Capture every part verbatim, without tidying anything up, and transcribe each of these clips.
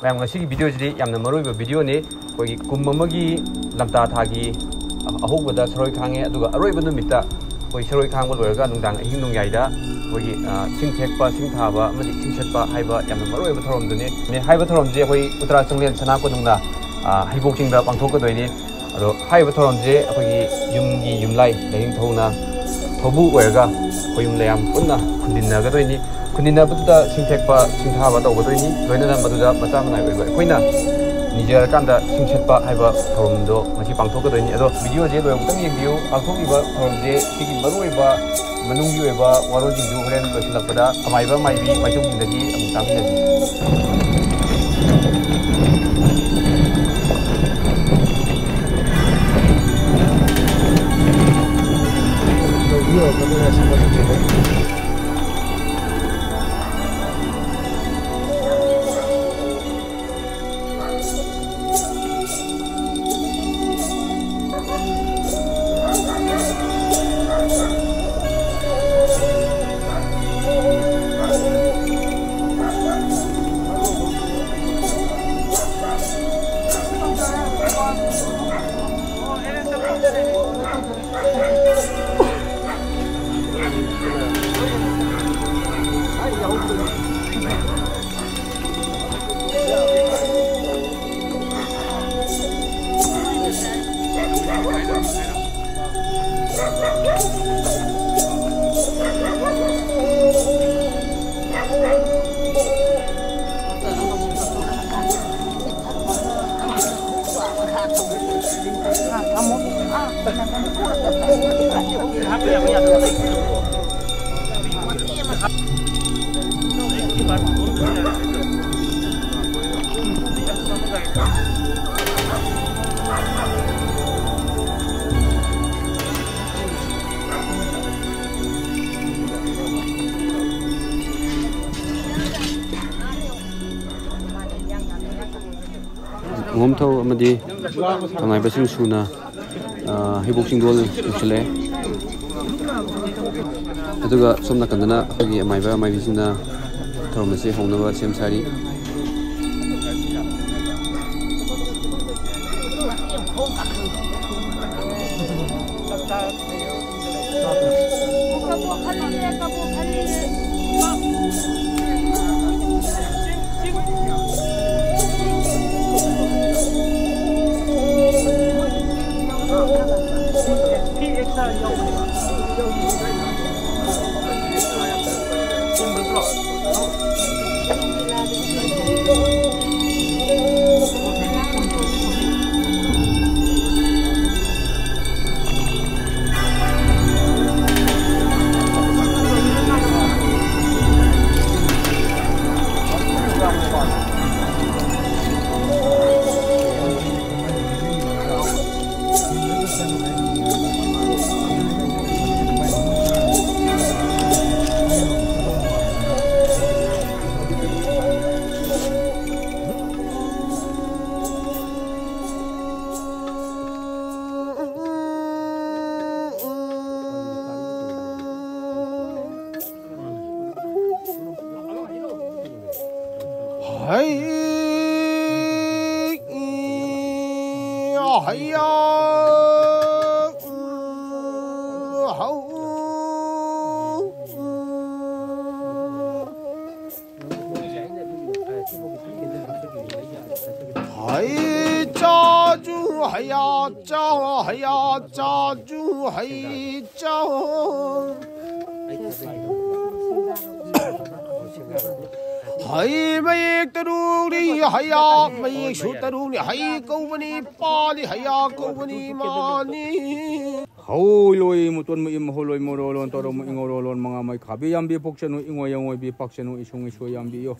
ꯃꯌꯥꯝ, ꯉꯁꯤꯒꯤ ꯚꯤꯗꯤꯑꯣꯁꯤꯗꯤ ꯌꯥꯝꯅ ꯃꯔꯨ ꯑꯣꯏꯕ ꯚꯤꯗꯤꯑꯣꯅꯤ꯫ ꯑꯩꯈꯣꯏꯒꯤ ꯀꯨꯝ ꯑꯃꯒꯤ ꯂꯝꯇꯥ ꯊꯥꯒꯤ ꯑꯍꯧꯕꯗ ꯁꯔꯣꯏ ꯈꯥꯡꯉꯦ, ꯑꯗꯨꯒ ꯑꯔꯣꯏꯕ ꯅꯨꯃꯤꯠꯇ ꯑꯩꯈꯣꯏ ꯁꯔꯣꯏ ꯈꯥꯡꯕ ꯂꯣꯏꯔꯒ ꯅꯨꯡꯗꯥꯡ ꯑꯍꯤꯡ ꯅꯣꯡꯌꯥꯏꯗ ꯑꯩꯈꯣꯏꯒꯤ, ꯑ, ꯁꯤꯡ ꯊꯦꯛꯄ, ꯁꯤꯡ ꯊꯥꯕ ꯑꯃꯗꯤ ꯁꯤꯡ ꯁꯠꯄ ꯍꯥꯏꯕ ꯌꯥꯝꯅ ꯃꯔꯨ ꯑꯣꯏꯕ ꯊꯧꯔꯝꯗꯨꯅꯤ꯫ ꯍꯥꯏꯕ ꯊꯧꯔꯝꯁꯦ ꯑꯩꯈꯣꯏ ꯎꯇ꯭ꯔꯥ ꯆꯤꯡꯂꯦꯟ ꯁꯅꯥ ꯀꯣꯅꯨꯡꯅ, ꯑ, ꯍꯩꯕꯣꯛ ꯆꯤꯡꯗ ꯄꯥꯡꯊꯣꯛꯀꯗꯣꯏꯅꯤ꯫ ꯑꯗꯣ ꯍꯥꯏꯔꯤꯕ ꯊꯧꯔꯝꯁꯦ ꯑꯩꯈꯣꯏꯒꯤ ꯌꯨꯝꯒꯤ ꯌꯨꯝꯂꯥꯏ ꯂꯥꯏꯅꯤꯡꯊꯧꯅ ꯊꯧꯕꯨ ꯑꯣꯏꯔꯒ ꯑꯩꯈꯣꯏ ꯌꯨꯝ ꯂꯩꯌꯥꯝ ꯄꯨꯟꯅ ꯈꯨꯟꯗꯤꯟꯅꯒꯗꯣꯏꯅꯤ꯫ ꯈꯨꯟꯗꯤꯟꯅꯕꯗꯨꯗ ꯁꯤꯡꯊꯦꯛꯄ ꯁꯤꯡꯊꯥꯕ ꯇꯧꯒꯗꯣꯏꯅꯤ꯫ ꯂꯣꯏꯅꯅ ꯃꯗꯨꯗ ꯃꯆꯥ ꯃꯅꯥꯏ ꯑꯣꯏꯕ ꯑꯩꯈꯣꯏꯅ ꯅꯤꯖꯔꯀꯥꯟꯗ ꯁꯤꯡ ꯁꯠꯄ ꯍꯥꯏꯕ ꯊꯧꯔꯝꯗꯣ ꯉꯁꯤ ꯄꯥꯡꯊꯣꯛꯀꯗꯣꯏꯅꯤ꯫ ꯑꯗꯣ ꯚꯤꯗꯤꯑꯣꯁꯦ ꯂꯣꯏꯕꯇꯪ ꯌꯦꯡꯕꯤꯌꯨ꯫ ꯄꯥꯡꯊꯣꯛꯂꯤꯕ ꯊꯧꯔꯝꯁꯦ ꯁꯤꯒꯤ ꯃꯔꯨꯑꯣꯏꯕ ꯃꯅꯨꯡꯒꯤ ꯑꯣꯏꯕ ꯋꯥꯔꯣꯜꯁꯤꯡꯗꯨ ꯍꯣꯔꯦꯟ ꯂꯣꯏꯁꯤꯜꯂꯛꯄꯗ ꯑꯃꯥꯏꯕ ꯑꯃꯥꯏꯕꯤ ꯃꯥꯏꯁꯣꯝꯁꯤꯡꯗꯒꯤ ꯑꯃꯨꯛ ꯇꯥꯃꯤꯟꯅꯁꯤ꯫ ꯃꯣꯝꯊꯧ ꯑꯃꯗꯤ ꯊꯧꯅꯥꯏꯕꯁꯤꯡ ꯁꯨꯅ, ꯑ, ꯍꯩꯕꯣꯛ ꯆꯤꯡꯗꯣꯜ ꯌꯧꯁꯤꯜꯂꯛꯑꯦ꯫ ꯑꯗꯨꯒ ꯁꯣꯝ ꯅꯥꯀꯟꯗꯅ ꯑꯩꯈꯣꯏꯒꯤ ꯑꯃꯥꯏꯕ ꯑꯃꯥꯏꯕꯤꯁꯤꯡꯅ ꯊꯧꯔꯝ ꯑꯁꯤ ꯍꯧꯅꯕ ꯁꯦꯝ ꯁꯥꯔꯤ꯫ ꯍꯩ, ꯍꯩꯌꯥ, ꯍꯧ꯫ ꯍꯩ ꯆꯥꯖꯨ ꯍꯩꯌꯥ ꯆꯥ, ꯍꯩꯌꯥ ꯆꯥꯖꯨ ꯍꯩ ꯆꯥ꯫ ꯍꯩ ꯃꯌꯦꯛ ꯇꯔꯨꯛꯅꯤ, ꯍꯩꯌꯥ ꯃꯌꯦꯛꯁꯨ ꯇꯔꯨꯛꯅꯤ꯫ ꯍꯩ ꯀꯧꯕꯅꯤ ꯏꯄꯥꯅꯤ, ꯍꯩꯌꯥ ꯀꯧꯕꯅꯤ ꯏꯃꯥꯅꯤ꯫ ꯍꯧ ꯂꯣꯏ ꯃꯨꯇꯣꯟ ꯃꯨ ꯏꯝ ꯍꯧ ꯂꯣꯏ ꯃꯣꯔꯣ ꯂꯣꯟ ꯇꯧꯔꯣ ꯃꯨ ꯏꯉꯧꯔꯣ ꯂꯣꯟ ꯃꯉꯥ ꯃꯩ ꯈꯥꯕꯤ ꯌꯥꯝꯕꯤ ꯄꯣꯛꯆꯅꯨ ꯏꯉꯣꯏ ꯌꯥꯉꯣꯏꯕꯤ ꯄꯥꯛꯆꯅꯨ ꯏꯁꯨꯡ ꯏꯁꯣꯏ ꯌꯥꯝꯕꯤꯌꯣ꯫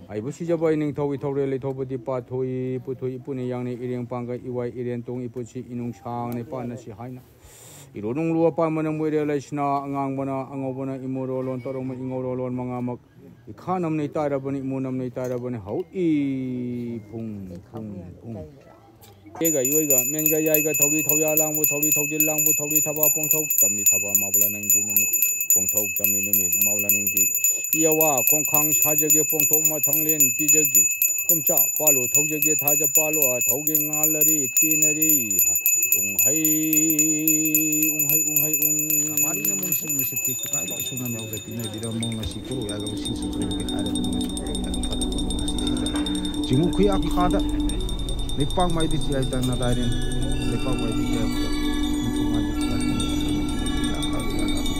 ꯍꯩꯕ ꯁꯤꯖꯕ ꯏꯅꯤꯡꯊꯧ ꯏꯊꯧꯔꯦ ꯂꯩꯊꯧꯕꯗꯤ ꯄꯥꯊꯣꯏ ꯄꯨꯊꯣꯏ ꯏꯄꯨꯅꯤ ꯌꯥꯡꯅꯤ ꯏꯔꯦꯡ ꯄꯥꯡꯒ ꯏꯋꯥꯏ ꯏꯔꯦꯟ ꯇꯣꯡ ꯏꯄꯨꯠꯁꯤ ꯏꯅꯨꯡ ꯁꯥꯡꯅꯤ ꯄꯥꯟꯅꯁꯤ ꯍꯥꯏꯅ꯫ ꯏꯔꯣ ꯅꯨꯡꯂꯨ ꯑꯄꯥꯟꯕꯅ ꯃꯣꯏꯔꯦ ꯂꯩꯁꯤꯅ ꯑꯉꯥꯡꯕꯅ ꯑꯉꯧꯕꯅ ꯏꯃꯣꯔꯣ ꯂꯣꯟ ꯇꯧꯔꯣ ꯃꯨ ꯏꯉꯧꯔꯣ ꯂꯣꯟ ꯃꯉꯥꯃꯛ ꯏꯈꯥ ꯅꯝꯅꯩ ꯇꯥꯏꯔꯕꯅꯤ ꯏꯃꯨ ꯅꯝꯅꯩ ꯇꯥꯏꯔꯕꯅꯤ ꯍꯧ ꯏ ꯐꯨꯡ ꯐꯨꯡ ꯐꯨꯡ꯫ ꯌꯦꯒ ꯌꯣꯏꯒ ꯃꯦꯟꯒ ꯌꯥꯏꯒ ꯊꯧꯔꯤ ꯊꯧꯌꯥ ꯂꯥꯡꯕꯨ ꯊꯧꯔꯤ ꯊꯧꯗꯤꯜ ꯂꯥꯡꯕꯨ ꯊꯧꯔꯤ ꯊꯕꯥ ꯄꯣꯡꯊꯧ ꯇꯝꯃꯤ ꯊꯕꯥ ꯃꯥꯕꯨꯂ ꯅꯪꯗꯤ ꯅꯨꯃꯤꯠ ꯄꯣꯡꯊꯧ ꯇꯝꯃꯤ ꯅꯨꯃꯤꯠ ꯃꯥꯕꯨꯂ ꯅꯪꯗꯤ ꯌꯥꯋꯥ ꯈꯣꯡꯈꯥꯡ ꯁꯥꯖꯒꯦ ꯄꯣꯡꯊꯣꯛ ꯃꯊꯪꯂꯦꯟ ꯄꯤꯖꯒꯦ꯫ ꯀꯨꯝꯆꯥ ꯄꯥꯜꯂꯣ ꯊꯧꯖꯒꯦ ꯊꯥꯖ ꯄꯥꯜꯂꯣ ꯊꯧꯒꯦ ꯉꯥꯜꯂꯔꯤ ꯇꯦꯟꯅꯔꯤ ꯎꯡꯍꯩ ꯎꯡꯍꯩ ꯎꯡꯍꯩ ꯎꯡ꯫ ꯁꯥꯕꯥꯔꯤꯅ ꯃꯣꯡꯁꯤꯡ ꯑꯁꯤ ꯇꯦꯛꯄ ꯀꯥꯏꯕ ꯑꯁꯨꯝꯅ ꯌꯥꯎꯖ ꯄꯤꯅꯕꯤꯔꯝꯃꯣ꯫ ꯉꯁꯤ ꯀꯣꯔꯧ ꯌꯥꯏꯒ ꯁꯤꯡꯁꯨ ꯆꯣꯡꯒꯦ ꯍꯥꯏꯔꯗꯨꯅ ꯉꯁꯤ ꯀꯣꯔꯧ ꯌꯥꯏꯒ ꯐꯔꯕ ꯉꯁꯤꯗ ꯆꯤꯡꯉꯨ ꯈꯨꯌꯥ ꯈꯥꯗ ꯂꯩꯄꯥꯛ ꯃꯥꯏꯗꯤ ꯆꯤꯌꯥꯏ ꯇꯥꯡꯅ ꯗꯥꯏꯔꯦꯟ ꯂꯩꯄꯥꯛ ꯃꯥꯏꯗꯤ ꯆꯤꯌꯥꯏ ꯈꯨꯌꯥ ꯈꯥꯗ ꯌꯥꯅꯕ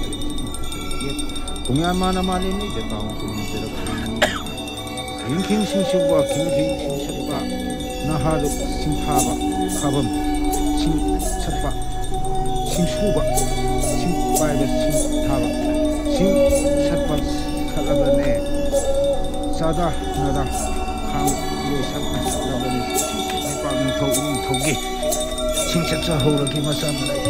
ꯄꯨꯡꯌꯥ ꯃꯥꯅ ꯃꯥꯂꯦꯝ ꯃꯤꯗ ꯇꯥꯎꯟ ꯈꯨꯔꯨꯝꯖꯔꯛꯄꯅꯤ꯫ ꯈꯤꯡꯈꯤꯡ ꯁꯤꯡꯁꯨꯕ ꯈꯤꯡꯈꯤꯡ ꯁꯤꯡꯁꯠꯄ ꯅꯍꯥꯔꯣꯜ ꯁꯤꯡꯊꯥꯕ ꯈꯥꯕꯝ ꯁꯤꯡꯁꯠꯄ ꯁꯤꯡꯁꯨꯕ ꯁꯤꯡꯄꯥꯏꯕ ꯁꯤꯡꯊꯥꯕ ꯁꯤꯡꯁꯠꯄ ꯁꯠꯂꯕꯅꯦ꯫ ꯆꯥꯗꯥ ꯅꯥꯗꯥ ꯈꯥꯡ ꯂꯣꯏꯁꯠꯄ ꯁꯠꯂꯕꯅꯦ꯫ ꯂꯩꯄꯥꯛ ꯅꯤꯡꯊꯧ ꯏꯅꯤꯡꯊꯧꯒꯤ ꯁꯤꯡꯆꯠꯆꯍꯧꯔꯒꯦ ꯃꯆꯥ ꯃꯔꯥꯏ꯫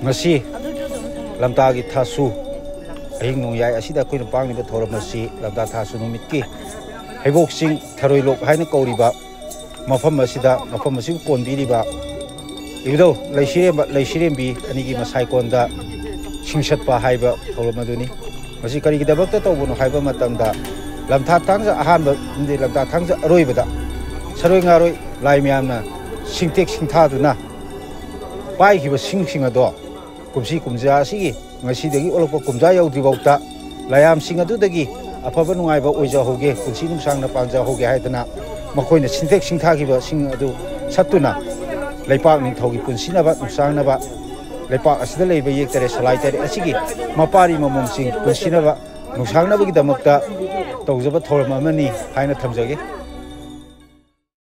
ꯉꯁꯤ ꯂꯝꯇꯥꯒꯤ ꯊꯥꯁꯨ ꯑꯍꯤꯡ ꯅꯣꯡꯌꯥꯏ ꯑꯁꯤꯗ ꯑꯩꯈꯣꯏꯅ ꯄꯥꯡꯂꯤꯕ ꯊꯧꯔꯝ ꯑꯁꯤ ꯂꯝꯇꯥ ꯊꯥꯁꯨ ꯅꯨꯃꯤꯠꯀꯤ ꯍꯩꯕꯣꯛ ꯆꯤꯡ ꯊꯔꯣꯏ ꯂꯣꯛ ꯍꯥꯏꯅ ꯀꯧꯔꯤꯕ ꯃꯐꯝ ꯑꯁꯤꯗ, ꯃꯐꯝ ꯑꯁꯤꯕꯨ ꯀꯣꯟꯕꯤꯔꯤꯕ ꯏꯕꯨꯙꯧ ꯂꯩꯁꯤꯔꯦꯝꯕ, ꯂꯩꯁꯤꯔꯦꯝꯕꯤ ꯑꯅꯤꯒꯤ ꯃꯁꯥꯏꯀꯣꯟꯗ ꯁꯤꯡꯁꯠꯄ ꯍꯥꯏꯕ ꯊꯧꯔꯝ ꯑꯗꯨꯅꯤ꯫ ꯃꯁꯤ ꯀꯔꯤꯒꯤꯗꯃꯛꯇ ꯇꯧꯕꯅꯣ ꯍꯥꯏꯕ ꯃꯇꯝꯗ, ꯂꯝꯇꯥ ꯊꯥꯡꯖ ꯑꯍꯥꯟꯕ ꯑꯃꯗꯤ ꯂꯝꯇꯥ ꯊꯥꯡꯖ ꯑꯔꯣꯏꯕꯗ ꯁꯔꯣꯏ ꯉꯥꯔꯣꯏ ꯂꯥꯏ ꯃꯌꯥꯝꯅ ꯁꯤꯡꯇꯦꯛ ꯁꯤꯡꯊꯥꯗꯨꯅ ꯄꯥꯏꯈꯤꯕ ꯁꯤꯡꯁꯤꯡ ꯑꯗꯣ ꯀꯨꯝꯁꯤ ꯀꯨꯝꯖꯥ ꯑꯁꯤꯒꯤ ꯉꯁꯤꯗꯒꯤ ꯑꯣꯜꯂꯛꯄ ꯀꯨꯝꯖꯥ ꯌꯧꯗ꯭ꯔꯤꯐꯥꯎꯗ ꯂꯥꯏꯌꯥꯝꯁꯤꯡ ꯑꯗꯨꯗꯒꯤ ꯑꯐꯕ ꯅꯨꯡꯉꯥꯏꯕ ꯑꯣꯏꯖꯍꯧꯒꯦ, ꯄꯨꯟꯁꯤ ꯅꯨꯡꯁꯥꯡꯅ ꯄꯥꯟꯖꯍꯧꯒꯦ ꯍꯥꯏꯗꯅ ꯃꯈꯣꯏꯅ ꯁꯤꯟꯊꯦꯛ ꯁꯤꯡꯊꯥꯈꯤꯕꯁꯤꯡ ꯑꯗꯨ ꯁꯠꯇꯨꯅ ꯂꯩꯄꯥꯛ ꯅꯤꯡꯊꯧꯒꯤ ꯄꯨꯟꯁꯤꯅꯕ, ꯅꯨꯡꯁꯥꯡꯅꯕ, ꯂꯩꯄꯥꯛ ꯑꯁꯤꯗ ꯂꯩꯕ ꯌꯦꯛ ꯇꯔꯦꯠ, ꯁꯂꯥꯏ ꯇꯔꯦꯠ ꯑꯁꯤꯒꯤ ꯃꯄꯥꯔꯤ ꯃꯃꯣꯝꯁꯤꯡ ꯄꯨꯟꯁꯤꯅꯕ, ꯅꯨꯡꯁꯥꯡꯅꯕꯒꯤꯗꯃꯛꯇ ꯇꯧꯖꯕ ꯊꯧꯔꯝ ꯑꯃꯅꯤ ꯍꯥꯏꯅ ꯊꯝꯖꯒꯦ꯫